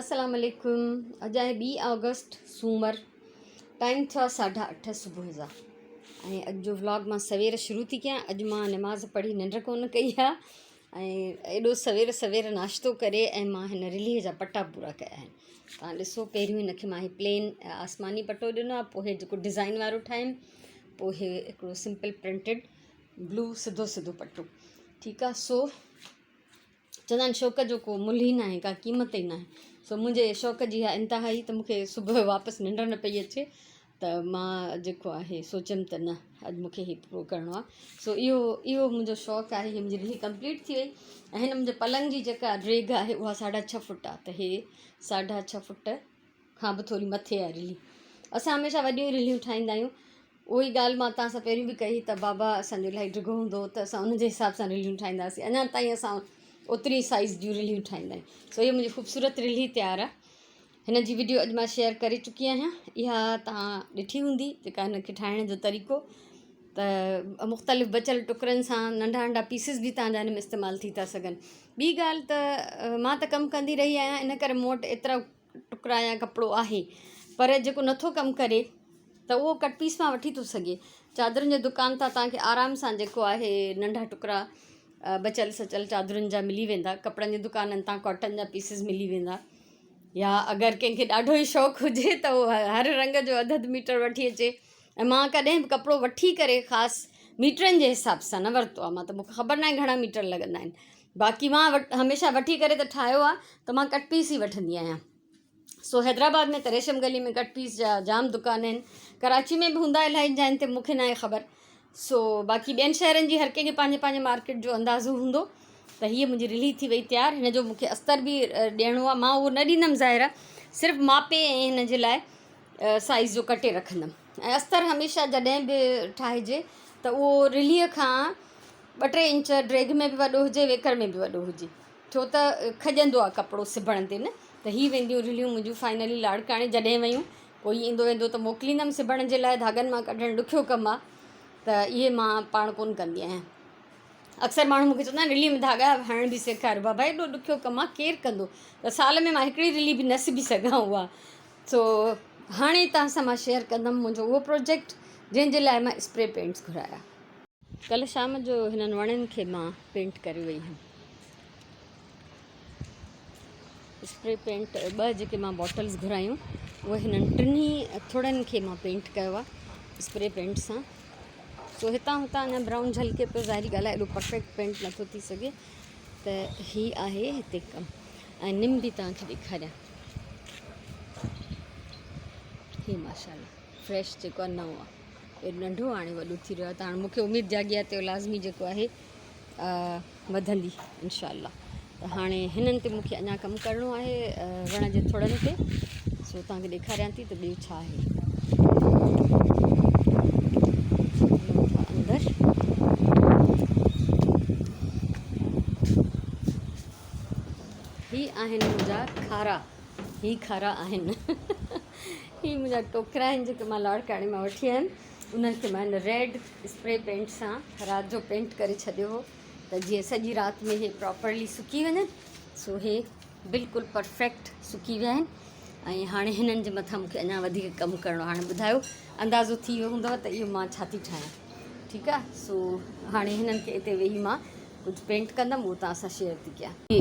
السلام عليڪم اڄ آهي ٻي آگسٽ سومر ٽائيم ٿيو آهي ساڍا اٺ صبح جا ۽ اڄ جو ولاگ مان سوير شروع ٿي ڪيان اڄ مان نماز پڙهي ننڊ ڪونه ڪئي آهي ۽ ايڏو سوير سوير ناشتو ڪري ۽ مان هن رليء جا پٽا پورا ڪيا آهن تان ڏسو پهريون هن کي مان هي پلين آسماني پٽو ڏنو آهي پوء هي جيڪو ڊزائن وارو ٺاهيم پوء هي هڪڙو سمپل پرنٽيڊ بلو سڌو سڌو پٽو ٺيڪ آهي سو چوندا آهن شوق جو ڪو ملهه ئي ناهي ڪا قيمت ئي ناهي سو منهنجي شوق جي اها انتها هئي ته مون کي صبح جو واپس ننڊ نه پئي اچي ته مان جيڪو آهي سوچيم ته نه اڄ مون کي هي پورو ڪرڻو آهي سو اهو اهو منهنجو شوق آهي هي منهنجي رلي ڪمپليٽ ٿي وئي ۽ هن منهنجي پلنگ جي جيڪا ڊيگهه آهي اها ساڍا ڇهه فٽ آهي ته هي ساڍا ڇهه فٽ کان به ٿوري مٿي آهي رلي اسان هميشه وڏيون رليون ٺاهيندا آهيون اها ئي ڳالهه مان توهان سان پهريون به ڪئي ته بابا اسان جو الاهي ڊگهو هوندو هو ته اسان ان جي حساب سان رليون ٺاهيندا هئاسين اڃا تائين اسان اوتري سائيز جون رليون ٺاهيندا آهيون سو هيء منهنجي خوبصورت رلي تيار آهي هن جي وڊيو اڄ مان شيئر ڪري چڪي آهيان اها توهان ڏٺي هوندي جيڪا هن کي ٺاهڻ جو طريقو ته مختلف بچيل ٽڪرن سان ننڍا ننڍا پيسز به توهان جا هن ۾ استعمال ٿي ٿا سگهن ٻي ڳالهه ته مان ته ڪم ڪندي رهي آهيان ان ڪري مون وٽ ايترا ٽڪرا يا ڪپڙو آهي پر جيڪو نٿو ڪم ڪري ته اهو ڪٽ پيس مان وٺي ٿو سگهي چادرن جي دڪان تان توهان کي آرام سان جيڪو آهي ننڍا ٽڪرا بچيل سچيل چادرن جا ملي ويندا ڪپڙن جي دڪانن تان ڪاٽن جا پيسز ملي ويندا يا اگر ڪنهن کي ڏاڍو ئي شوق هجي ته اهو هر رنگ جو اڌ اڌ ميٽر وٺي اچي ۽ مان ڪڏهن به ڪپڙو وٺي ڪري خاص ميٽرن جي حساب سان نه ورتو آهي مان ته مونکي خبر ناهي گهڻا ميٽر لڳندا آهن باقي مان هميشه وٺي ڪري ته ٺاهيو آهي ته مان ڪٽ پيس ئي وٺندي آهيان سو حيدرآباد ۾ ته ريشم گلي ۾ ڪٽ پيس جا جام دڪان آهن ڪراچي ۾ به هوندا الاهي جاين تي مونکي ناهي خبر سو باقي ٻين شهرن جي هر ڪنهن کي پنهنجي پنهنجي مارڪيٽ جو اندازو هوندو ته هيء منهنجي رلي ٿي وئي تيار هن جو مونکي استر به ڏيڻو آهي مان اهو نه ڏيندم ظاهر آهي صرف ماپي ۽ هن جي لاء سائيز جو ڪٽي رکندم ۽ استر هميشه جڏهن به ٺاهجي ته اهو رليء کان ٻه ٽي انچ ڊيگهه ۾ به وڏو هجي ويڪر ۾ به وڏو هجي ڇو ته کڄندو آهي ڪپڙو سبڻ تي نه ته هي وينديون رليون منهنجون فائنلي لاڙڪاڻي جڏهن ويون ڪوئي ايندو ويندو ته موڪليندم سبڻ جي لاء ڌاڳن مان ڪڍڻ ڏکيو ڪم آهي ته اهي مان پاڻ ڪونه ڪندي آهيان اڪثر ماڻهو مونکي چوندا آهن رلي ۾ ڌاڳا هڻڻ به سيکار بابا ايڏو ڏکيو ڪم آهي ڪير ڪندو ته سال ۾ مان هڪڙي رلي به نه سبي سگهان اها سو هاڻي توهان سان مان شيئر ڪندم منهنجو اهو پروجيڪٽ جنهن جي لاء مان اسپري پينٽس گهرايا. ڪلهه شام جو هنن وڻن کي مان پينٽ ڪري وئي هيم. اسپري پينٽ ٻه جيڪي مان باٽلز گهرايون اهي هنن ٽنهي ٿڙن کي مان پينٽ ڪيو آهي اسپري پينٽ سان. سو هتان هتان اڃا برائون جهلڪي پيو ظاهري ڳالهه آهي ايڏو پرفيڪٽ پينٽ نٿو ٿي سگهي ته هي آهي هتي ڪم ۽ نم به توهان کي ڏيکاريان هي ماشاءالله فريش جيڪو آهي نئون آهي ايڏو ننڍو هاڻي وڏو ٿي رهيو آهي ته هاڻي مونکي اميد جاڳي آهي ته لازمي جيڪو آهي وڌندي انشاء الله ته هاڻي هنن تي مونکي اڃا ڪم ڪرڻو آهي وڻ جي ٿڙن تي سو توهان کي ڏيکاريان ٿي ته ٻيو ڇا آهي اندر هي آهن منهنجا کارا هي کارا آهن هي منهنجا ٽوڪرا آهن جيڪي مان لاڙڪاڻي مان وٺي آيم انهن کي مان ريڊ اسپري پينٽ سان رات جو پينٽ ڪري ڇڏيو هو ته جيئن سڄي رات ۾ هي پراپرلي سڪي وڃن سو هي بلڪل پرفيڪٽ سڪي ويا آهن ۽ هاڻي هنن جي مٿان مونکي اڃا وڌيڪ ڪم ڪرڻو هاڻي ٻڌايو اندازو ٿي ويو هوندو ته اهو مان ڇا ٿي ٺاهيان ٺيڪ آهي سو هاڻي هنن کي اتي ويهي مان ڪجهه پينٽ ڪندم اهو توهان سان شيئر ٿي ڪيان. هي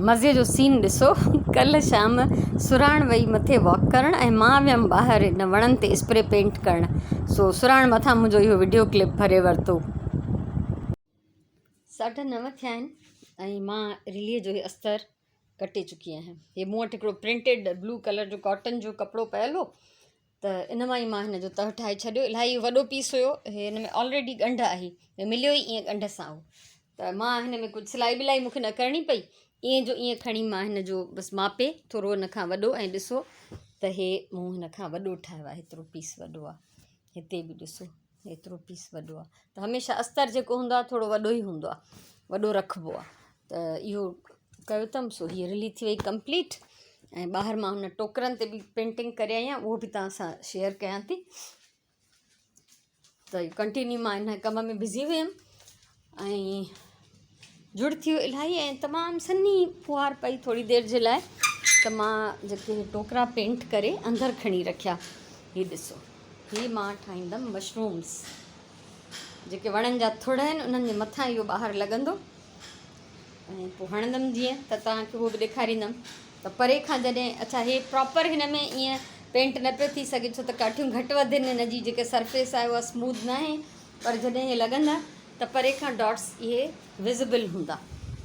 مزي جو سين ڏسو ڪلهه شام سرهاڻ وئي مٿي واڪ ڪرڻ ۽ مان ويم ٻاهر ان وڻن تي اسپري پينٽ ڪرڻ سو سرهاڻ مٿان منهنجو اهو وڊيو ڪلپ ڀري ورتو. 9:30 ٿيا آهن ۽ مان رليء جو هي استر ڪٽي چڪي آهيان. هي مون وٽ هڪڙو پرنٽيڊ بلو ڪلر جو ڪاٽن جو ڪپڙو پيل هو ته ان مان ئي مان هن جو تهه ٺاهي ڇڏيو الاهي وڏو پيس هيو هي هن ۾ آلريڊي ڳنڍ آهي هي مليو ئي ائين ڳنڍ سان هو ته مان هن ۾ ڪجهه سلائي ٻلائي مونکي نه ڪرڻي پئي ائين جو ائين کڻي مان هن جو بس ماپي ٿورو هن کان وڏو ۽ ڏسو ته هي مون هن کان وڏو ٺاهيو آهي هيترو پيس وڏو آهي هتي به ڏسو هيترو پيس وڏو آهي ته هميشه استر جيڪو هوندو آهي ٿورو وڏو ئي هوندو آهي وڏو رکبو آهي ته اهو ڪيو اٿم سو هيء رلي ٿي وئي ڪمپليٽ ۽ ٻاهر مان هن ٽوڪرن تي به پينٽنگ ڪري آئي آهيان اهو به توهان سان شيئر ڪيان ٿي ته ڪنٽينيو مان هن ڪم ۾ بزي هيم ۽ جڙ ٿي ويو الاهي ۽ تمام سنهي ڦوهار پئي ٿوري دير جي لاء ته مان جيڪي هي ٽوڪرا پينٽ ڪري اندر کڻي رکيا. هي ڏسو هي مان ٺاهيندم مشرومس، جيڪي وڻن جا ٿڙ آهن انهن جي مٿان اهو ٻاهر لڳندو ۽ پوء هڻندم جيئن ته توهان کي اهو به ڏيکاريندم ته پري کان جڏهن اڇا هي پراپر هن ۾ ائين پينٽ نه پيو ٿي سگهي ڇو ته ڪاٺيون گهٽ وڌ آهن، هن جي جيڪي سرفيس آهي اها سموٿ ناهي، پر جڏهن هي لڳندا ته پري کان ڊاٽس اهي وزبل هوندا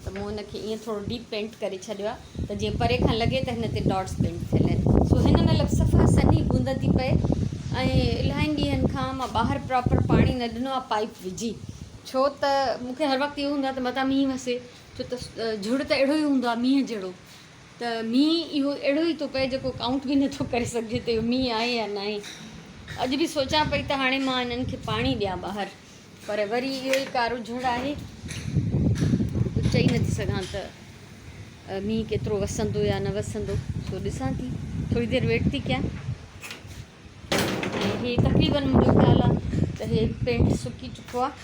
ته مون ان کي ائين ٿورو ڊيپ پينٽ ڪري ڇڏيو آهي ته جيئن پري کان لڳي ته هن تي ڊاٽس پينٽ ٿيل آهن. سو هن مهل به صفا سنهي بوند ٿي پئي ۽ الاهين ڏينهن کان مان ٻاهر پراپر پاڻي نه ڏنو آهي پائيپ وجهي، ڇو ته مون کي هر وقت اهو هوندو آهي ته متان مينهن وسي، ڇو ته جهڙ ته اهڙو ئي هوندو آهي مينهن جهڙو، ته مينهن اهو اهڙو ئي ٿو پئي جيڪو ڪائونٽ به نٿو ڪري سگهجي ته اهو مينهن آهي يا ناهي. اڄ به سوچان پئي ته هاڻي مان انهن کي پاڻي ڏيان ٻاهر، پر وري اهو ئي ڪارو جهڙ آهي، ڪجهه چئي نٿي سگهان ته مينهن ڪيترو وسندو يا نه وسندو، سو ڏسان ٿي ٿوري دير ويٽ ٿي ڪيان. ۽ هي تقريبن منهنجو خيال آهي ته هي پينٽ سڪي چڪو آهي،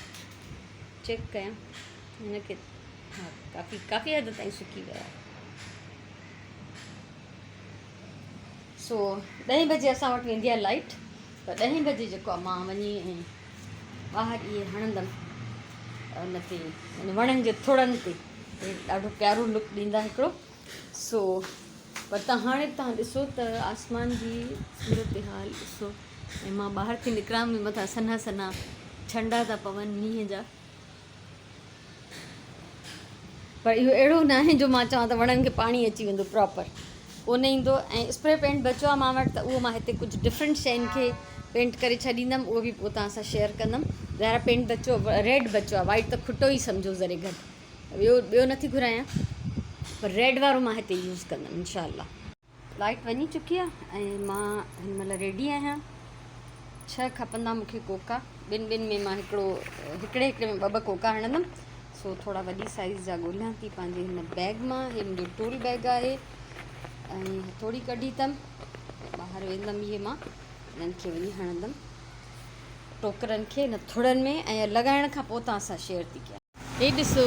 چيڪ ڪيان هن کي، ها ڪافي ڪافي حد تائين سڪي ويو آهي. سو ڏهين بجي اسان وٽ ويندي آهي لائٽ، ته ڏهين بجي جيڪو آهي مان وڃي ۽ ٻاهر اهي هڻندم ان تي، يعني وڻن جي ٿڙن تي، ڏاڍو پيارو لڪ ڏيندا هڪڙو. سو پر تان هاڻي تان ڏسو ته آسمان جي صورتحال ڏسو، ۽ مان ٻاهر ٿي نڪران منهنجي مٿان سنها سنها ڇنڊا ٿا پون مينهن جا. پر اهو اهڙو ناهي جو مان چوان ته وڻن کي پاڻي اچي ويندو، پراپر ڪونه ايندو. ۽ اسپري پينٽ بچيو آهي مان وٽ ته اهو مان هتي ڪجهه ڊفرنٽ شين کي پينٽ ڪري ڇڏيندم، اهو به پوء توهان سان شيئر ڪندم. ظاهر پينٽ بچيو، ريڊ بچيو آهي، وائٽ ته کٽو ئي سمجهو ذري گهٽ، ٻيو نٿي گهرايان، پر ريڊ وارو مان هتي يوز ڪندم انشاء الله. لائٽ وڃي چڪي آهي ۽ مان هن مهل ريڊي آهيان. ڇهه کپندا مون کي ڪوڪا، ٻن ٻن ۾ مان هڪڙو هڪڙي هڪڙي ۾ ٻه ٻه ڪوڪا هڻندم. سو ٿورا وڏي سائيز جا ڳولهيان ٿي پنهنجي هن بيگ مان. هي منهنجو ٽول بيگ آهي ۽ هٿوڙي ڪڍي اٿم، ٻاهر ويندم اهي مان هنن کي وڃي هڻندم ٽوڪرن کي هن ٿڙن ۾، ۽ لڳائڻ کان پوء توهان سان شيئر ٿي ڪيان. هي ڏسو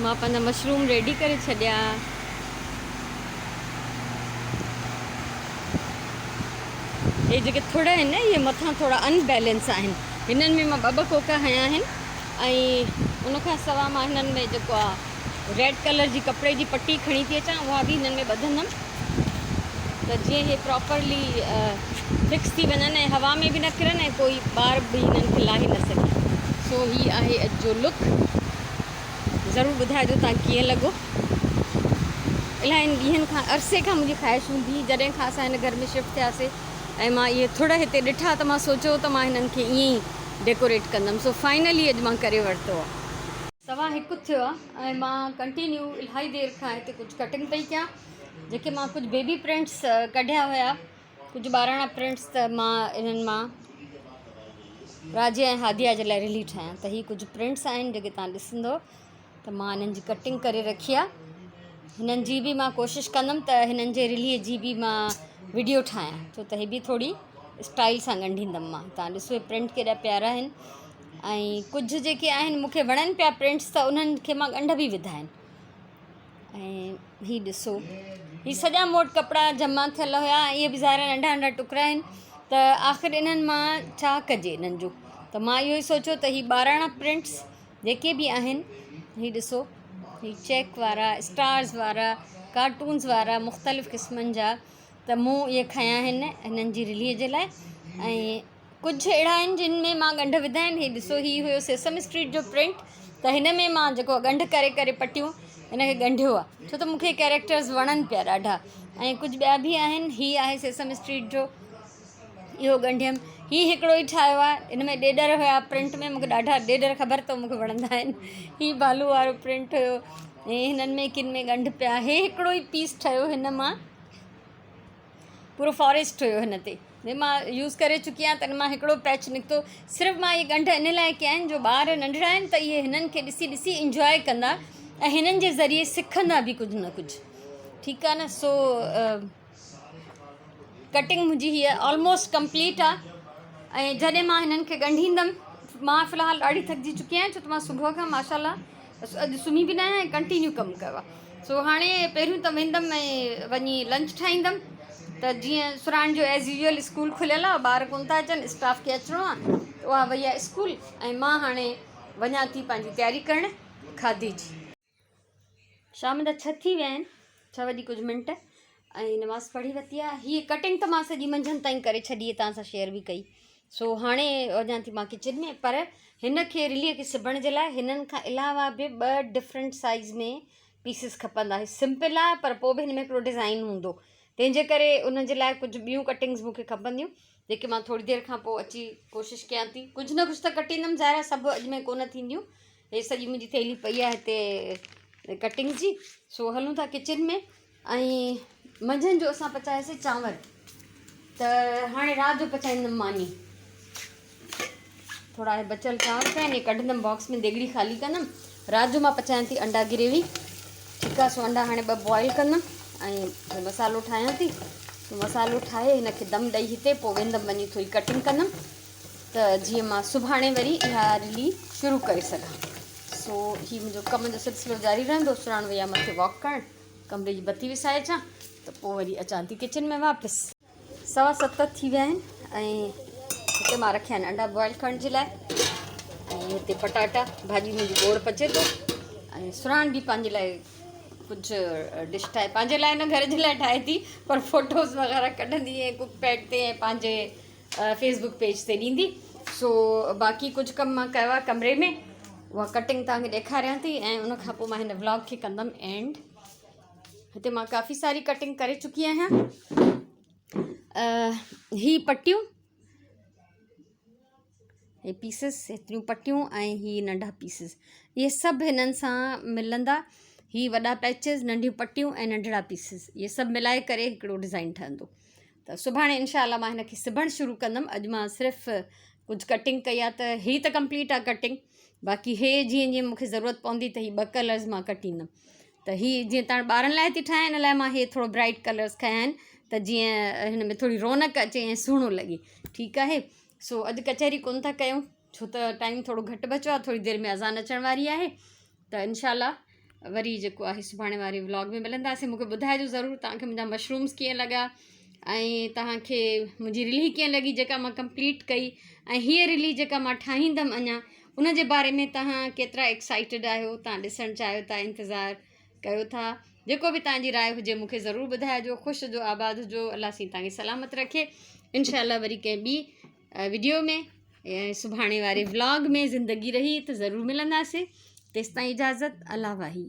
مان پنهنجا مشروم ريڊي ڪري ڇڏيا. هي جيڪي ٿڙ آهن نه اهي مٿان ٿورا ان بيلنس آهن، هنن ۾ مان ٻه ٻه ڪوڪا هنيا آهن ۽ ان کان سوا مان هنن ۾ جيڪو آهي ريڊ ڪلر جي ڪپڙي جي پٽي کڻي ٿي اچان، اها به هنن ۾ ٻڌندم ته جيئن هي پراپرلي فڪس ٿي وڃن ۽ هوا ۾ به نه ڪرن ۽ ڪوئي ٻار به هنن کي لاهي نه سگهي. سو هي آهي اڄ جو لڪ، ضرور ٻڌائجو تان ڪيئن لڳو. الاهين ڏينهن کان عرصي کان منهنجي خواهش هوندي هئي، جڏهن کان اسان هن گهر ۾ شفٽ ٿياسي ۽ مان اهي ٿڙ هتي ڏٺا ته مان سوچيو ته مان هنن کي ائين ئي ڊيڪوريٽ ڪندم، سو فائنلي اڄ مان ڪري ورتو آهي. سوا هڪ ٿيو آهي ۽ مان ڪنٽينيو الاهي دير کان هتي ڪجهه ڪٽنگ پئي ڪيان، جيڪي مان ڪجهه بيبي پرنٽس ڪڍيا هيا، ڪجهه ٻاراڻا پرنٽس، ته مان انهن مان راجيا ۽ هاديا جي لاء رلي ٺاهيان ته هي ڪجهه پرنٽس آهن جيڪي تان ڏسندو ته مان انهن جي ڪٽنگ ڪري رکي آهي. هنن جي به مان ڪوشش ڪندم ته هنن جي رلي جي به مان وڊيو ٺاهيان، ڇو ته هي به ٿوري اسٽائل سان ڳنڍيندم مان. تان ڏسو هي پرنٽ ڪيڏا پيارا آهن ۽ ڪجهه جيڪي آهن مون کي وڻن پيا پرنٽس ته انهن کي مان ڳنڍ به وڌا آهن. ۽ هي ڏسو هي سڄا مون وٽ ڪپڙا جمع ٿيل هيا ۽ اهي به ظاهر ننڍا ننڍا ٽڪرا آهن ته آخر انهن مان ڇا ڪجي انهن جو، ته مان اهو ئي سوچيو ته هي ٻاراڻا پرنٽس جيڪي به آهن، هي ڏسو هي چيڪ وارا، اسٽارز وارا، ڪارٽونز وارا، مختلف قسمن جا، ته مون اهي کنيا آهن هنن جي رليء جي لاء. ۽ ڪجهه اهڙا آهن جن ۾ مان ڳنڍ وڌا آهن. هي ڏسو هي هيو سيسم اسٽريٽ جو پرنٽ، ته هن ۾ مان جيڪو ڳنڍ ڪري ڪري پٽيون هن کي ڳنڍيو آهي، ڇو ته مون کي ڪيريڪٽرز وڻن پيا ڏاڍا. ۽ ڪجهه ٻيا به آهن. هي آهي سيسم اسٽريٽ جو، اهو ڳنڍيم. هي هڪڙو ئي ٺاهيو آهي، هن ۾ ڏيڏر هيا پرنٽ ۾، مون کي ڏاڍا ڏيڏر خبر اٿو مون کي وڻندا آهن. هي بالو وارو پرنٽ هيو ۽ هنن ۾ ڪن ۾ ڳنڍ پيا. هي هڪڙو ئي پيس ٺهيو هن مان، پورو فاريسٽ هيو هن تي، جي مان يوز ڪري چڪي آهيان ته ان مان هڪڙو پيچ نڪتو. صرف مان اهي ڳنڍ ان لاء ڪيا آهن جو ٻار ننڍڙا آهن ته اهي هنن کي ڏسي ڏسي انجواء ڪندا ۽ هنن جي ذريعي سکندا به ڪجهه نه ڪجهه، ٺيڪ آهي نه. سو ڪٽنگ منهنجي هيء آلموسٽ ڪمپليٽ آهي ۽ جڏهن مان هنن کي ڳنڍيندم، مان في الحال ڏاڍي ٿڪجي چڪي آهيان ڇو ته مان صبح کان ماشاء الله اڄ سمهي به نه آهيان ۽ ڪنٽينيو ڪم ڪيو آهي. سو هاڻي پهريون ته ويندم ۽ وڃي لنچ ٺاهيندم ته جيئن سرهاڻ جو ايز يوزل اسڪول کليل آهي ٻار ڪونه ٿا اچن اسٽاف کي اچڻو آهي ته اها وئي آهي اسڪول ۽ مان هاڻي وڃان ٿي پنهنجي تياري ڪرڻ کاڌي جي. شام جا ڇهه ٿي ويا آهن ڇهه وڄي ڪجهه منٽ ۽ نماز پڙهي ورتي آهي هيء ڪٽنگ ته مان سڄي منجهند تائين ڪري ڇڏي توهان سان شيئر به ڪئي سو هاڻي وڃان ٿي مان ڪچن ۾ پر هن کي رليء کي سبڻ جي لاء هنن کان علاوه به ٻه ڊفرنٽ سائز ۾ پيسز کپندا هي سمپل آهي پر پوء به هن ۾ هڪڙو ڊزائن هوندو تنهن جي ڪري ان جي لاء ڪجهه ٻيون ڪٽنگز مون کي کپنديون جيڪي مان ٿوري دير کان پوء اچي ڪوشش ڪيان ٿي ڪجهه نه ڪجهه ته ڪٽيندم ظاهر آهي سڀ اڄ ۾ ڪونه ٿينديون هي سڄي منهنجي ٿيلهي پئي آهي هتي ڪٽنگ جي سو هلون ٿا ڪچن ۾ ۽ منجهند جو اسان پچاياسي چانور ته هاڻي رات جو پچائيندم ماني ٿورا هي بچيل چانور پيا آهن هي ڪڍندم باڪس ۾ ديڳڙي خالي ڪندم رات جو مان پچايان ٿي انڊا گريوي ٺيڪ آهي سو انڊا هاڻي ٻه بوائل ڪندم ۽ مصالحو ٺاهيان ٿي مصالحو ٺاهي هن کي دم ڏئي هتي پوء ويندم وڃي ٿوري ڪٽنگ ڪندم ته جيئن مان سڀاڻي وري اها رلي شروع ڪري سگهان سو هي منهنجو ڪم جو سلسلو جاري رهندو سراڻ ويا مٿي واڪ ڪرڻ ڪمري جي بتي وسائي اچان ته پوء وري اچان ٿي ڪچن ۾ واپس 7:15 ٿي ويا آهن ۽ هتي مان رکيا آهن انڊا بوائل ڪرڻ جي لاء ۽ هتي پٽاٽا ڀاڄي منهنجي ٻوڙ پچي ٿو ۽ سراڻ به پنهنجي لاء ڪجهه ڊش ٺاهي پنهنجي لاء نه گهر جي لاء ٺاهي ٿي پر فوٽوز وغيره ڪڍندي ۽ ڪڪ پيڊ تي ۽ پنهنجي فيس بڪ پيج تي ڏيندي سو باقي ڪجهه ڪم مان ڪيو آهي ڪمري ۾ اها ڪٽنگ توهان کي ڏيکاريان ٿي ۽ ان کان پوء مان هن ولاگ کي ڪندم اينڊ هتي مان ڪافي ساري ڪٽنگ ڪري چڪي آهيان هي پٽيون هي پيسز هيتريون پٽيون ۽ هي ننڍا پيسز اهي سڀ هنن سان ملندا هي وڏا پيچز ننڍيون پٽيون ۽ ننڍڙا پيسز اهي سڀ ملائي ڪري هڪڙو ڊزائن ٺهندو ته سڀاڻي انشاء الله مان هن کي سبڻ شروع ڪندم اڄ مان صرف ڪجهه ڪٽنگ ڪئي آهي ته هي ته ڪمپليٽ آهي ڪٽنگ باقي هي جيئن جيئن مونکي ضرورت پوندي ته هي ٻه ڪلرز مان ڪٽيندم ته هي جيئن تان ٻارن لاء ٿي ٺاهيان ان لاء مان هي ٿورو برائٽ ڪلرز کنيا آهن ته جيئن هن ۾ ٿوري رونق اچي ۽ سهڻو لڳي ٺيڪ آهي سو اڄ ڪچهري ڪونه ٿا ڪيون ڇو ته ٽائيم ٿورو گهٽ بچيو آهي ٿوري دير ۾ اذان اچڻ واري آهي ته انشاء الله وري جيڪو آهي سڀاڻي واري ولاگ ۾ ملنداسين مونکي ٻڌائجو ضرور توهان کي منهنجا مشرومس ڪيئن لڳا ۽ توهان کي منهنجي رلي ڪيئن لڳي جيڪا مان ڪمپليٽ ڪئي ۽ هيء رلي جيڪا مان ٺاهيندم اڃا ان جي باري ۾ توهان ڪيترا ايڪسائيٽيڊ آهيو توهان ڏسڻ چاهيو ٿا انتظار ڪيو ٿا جيڪو به توهان جي راء هجي مونکي ضرور ٻڌائجو خوش هجو آباد هجو الله سائين توهان کي سلامت رکي انشاء الله وري ڪنهن ٻي وڊيو ۾ سڀاڻي واري ولاگ ۾ زندگي رهي ته ضرور ملنداسين تيستائين اجازت الله واهي.